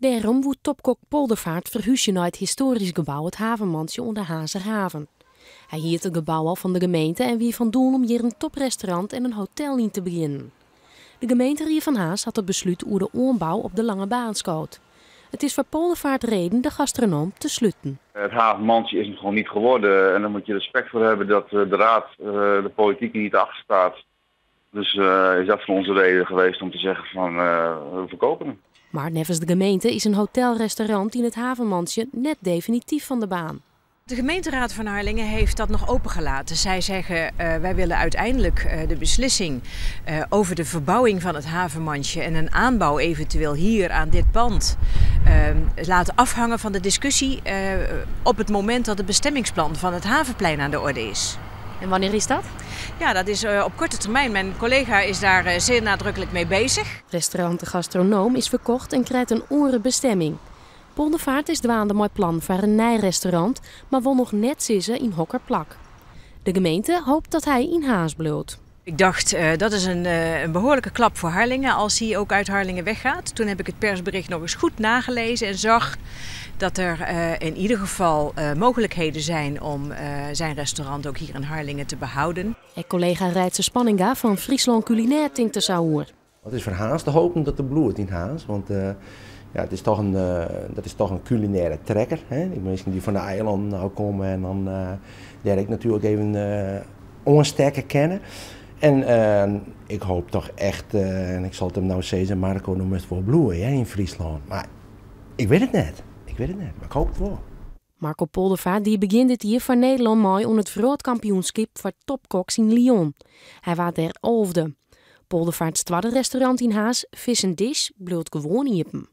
Dêrom woe topkok Poldervaart ferhúzje nei it histoarysk gebou it Havenmantsje oan de Harnzerhaven. Hy hiert it gebou al fan de gemeente en wie fan doel om hjir in toprestaurant en in hotel yn te begjinnen. De gemeenterie fan Harns hat it beslút oer de oanbou op de lange baan skood. It is foar Poldervaart reden de gastronoom te sluten. Het Havenmantsje is hem gewoon niet geworden en daar moet je respect voor hebben dat de raad, de politiek er niet achter staat. Dus is dat voor ons de reden geweest om te zeggen van we verkopen hem. Mar neffens de gemeente is in hotelrestaurant yn it Havenmantsje net definityf fan de baan. De gemeenteraad van Harlingen heeft dat nog opengelaten. Zij zeggen wij willen uiteindelijk de beslissing over de verbouwing van het Havenmantsje en een aanbouw eventueel hier aan dit pand laten afhangen van de discussie op het moment dat het bestemmingsplan van het Havenplein aan de orde is. En wannear is dat? Ja, dat is op korte termijn. Mijn collega is daar zeer nadrukkelijk mee bezig. Restaurant De Gastronoom is ferkocht en krijt in oare bestemming. Poldervaart is dwaande mei plannen foar in nij restaurant, mar wol noch net sizze yn hokker plak. De gemeente hopet dat hy yn Harns bliuwt. Ik dacht, dat is een behoorlijke klap voor Harlingen als hij ook uit Harlingen weggaat. Toen heb ik het persbericht nog eens goed nagelezen en zag dat er in ieder geval mogelijkheden zijn om zijn restaurant ook hier in Harlingen te behouden. En kollega Reitse Spanninga fan Fryslân Culinair tinkt der sa oer. Het is foar Harns te hoopjen dat er bliuwt yn Harns, want ja, het is toch een, dat is toch een culinaire trekker. Hè? Dy minsken dy't fan de eilannen no komme en dan dêr ek natuerlik even oanstekke kinne. En ik hoopje toch echt, en ik sil it him no sizze, Marco, do moatst wol bliuwe, hè, yn Fryslân. Mar ik wit it net. Ik wit it net, mar ik hoopje it wol. Marco Poldervaart die begjin dit jier foar Nederlân mei oan it wrâldkampioenskip foar topkoks yn Lyon. Hy waard dêr 11e. Poldervaarts twadde restaurant yn Harns, Fish and Dish, bliuwt gewoan iepen.